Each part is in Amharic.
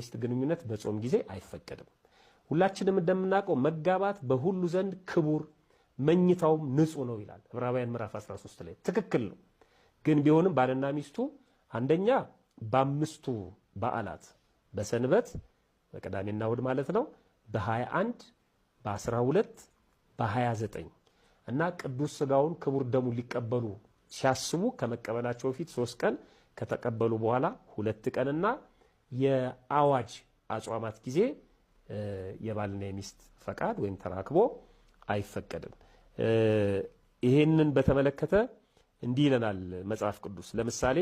የሚስት ግንኙነት በጾም ጊዜ አይፈቀድም። ሁላችንም እንደምናውቀው መጋባት በሁሉ ዘንድ ክቡር መኝታውም ንጹህ ነው ይላል ዕብራውያን ምዕራፍ 13 ላይ። ትክክል ነው። ግን ቢሆንም ባልና ሚስቱ አንደኛ በአምስቱ በዓላት፣ በሰንበት፣ በቅዳሜና እሁድ ማለት ነው፣ በ21፣ በ12፣ በ29 እና ቅዱስ ስጋውን ክቡር ደሙን ሊቀበሉ ሲያስቡ ከመቀበላቸው በፊት 3 ቀን፣ ከተቀበሉ በኋላ 2 ቀንና የአዋጅ አጽዋማት ጊዜ የባልና የሚስት ፈቃድ ወይም ተራክቦ አይፈቀድም። ይሄንን በተመለከተ እንዲህ ይለናል መጽሐፍ ቅዱስ። ለምሳሌ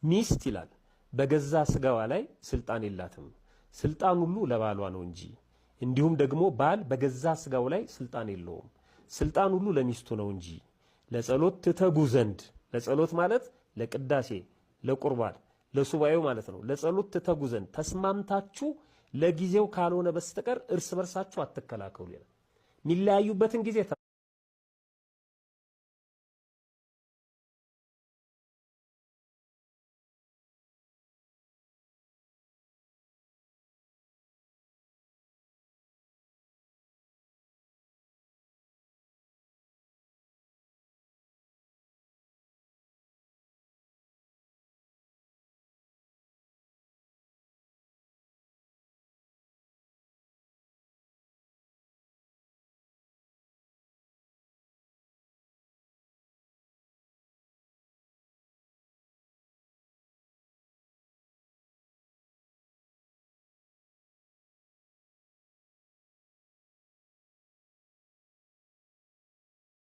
ሚስት ይላል በገዛ ስጋዋ ላይ ስልጣን የላትም፣ ስልጣን ሁሉ ለባሏ ነው እንጂ። እንዲሁም ደግሞ ባል በገዛ ስጋው ላይ ስልጣን የለውም፣ ስልጣን ሁሉ ለሚስቱ ነው እንጂ። ለጸሎት ትተጉ ዘንድ፣ ለጸሎት ማለት ለቅዳሴ፣ ለቁርባን፣ ለሱባኤው ማለት ነው። ለጸሎት ትተጉ ዘንድ ተስማምታችሁ ለጊዜው ካልሆነ በስተቀር እርስ በርሳችሁ አትከላከሉ ይላል። የሚለያዩበትን ጊዜ